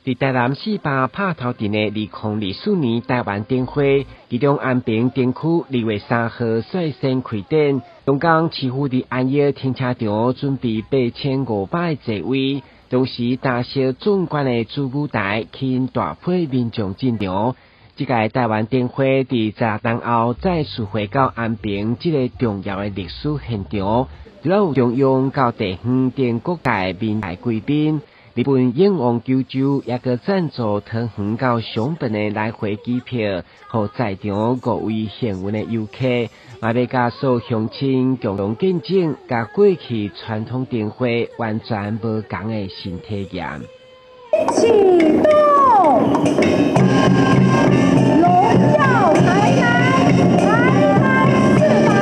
佇台南四巴拍頭陣的2024年台灣燈會，其中安平燈區2月3號率先開展。東港市府佇安業停車場準備8500個座位，同時搭設壯觀的主舞台，吸引大批民眾進場。這屆台灣燈會佇16冬後再次回到安平這个重要的歷史現場，除了有中央到地方等各界民來貴賓。日本永旺九州也閣贊助桃園到熊本的來回機票，予在場五位幸運的遊客，嘛欲佮所有鄉親共同見證，佮過去傳統燈會完全無仝的新體驗。啟動，榮耀台南，台南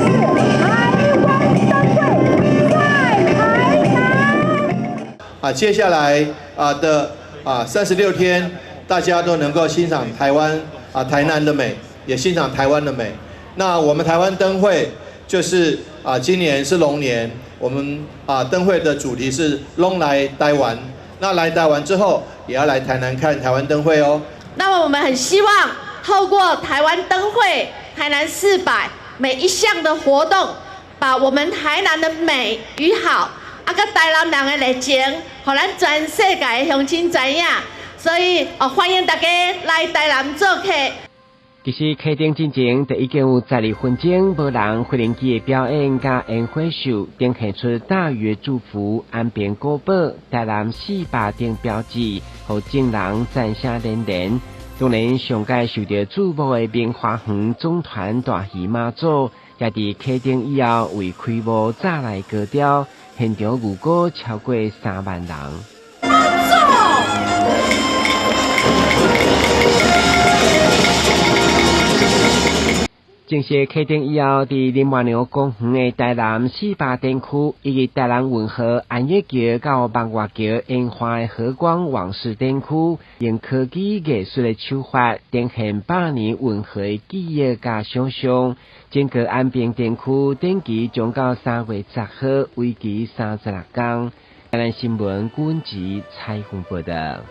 400，2024台灣燈會在台南。啊，接下來啊的啊36天，大家都能夠欣賞台灣啊台南的美，也欣賞台灣的美。那我們台灣燈會就是啊，今年是龍年，我們啊燈會的主題是龍來台灣。那來台灣之後，也要來台南看台灣燈會哦。那麼我們很希望透過台灣燈會、台南400每一項的活動，把我們台南的美與好，啊，佮台南人的熱情，予咱全世界的鄉親知影。所以哦，歡迎大家來台南做客。其實開燈進前，就已經有12分鐘無人飛行機的表演佮煙火秀，展現出大禹祝福、安平古堡、台南四百等標誌，予眾人讚聲連連。當然，上蓋受著矚目的明華園總團大戲媽祖，也佇啟燈以後為開幕炸來高調，現場預估超過3萬人。媽祖。正式啟燈以後，佇林默娘公園的台南四巴燈區，以及台南運河安業橋到望月橋煙花的和光往事燈區，用科技藝術的手法，呈現百年運河的記憶佮想像。整個安平燈區展期將到3月10號，為期36天。台南新聞郭文吉採訪報導。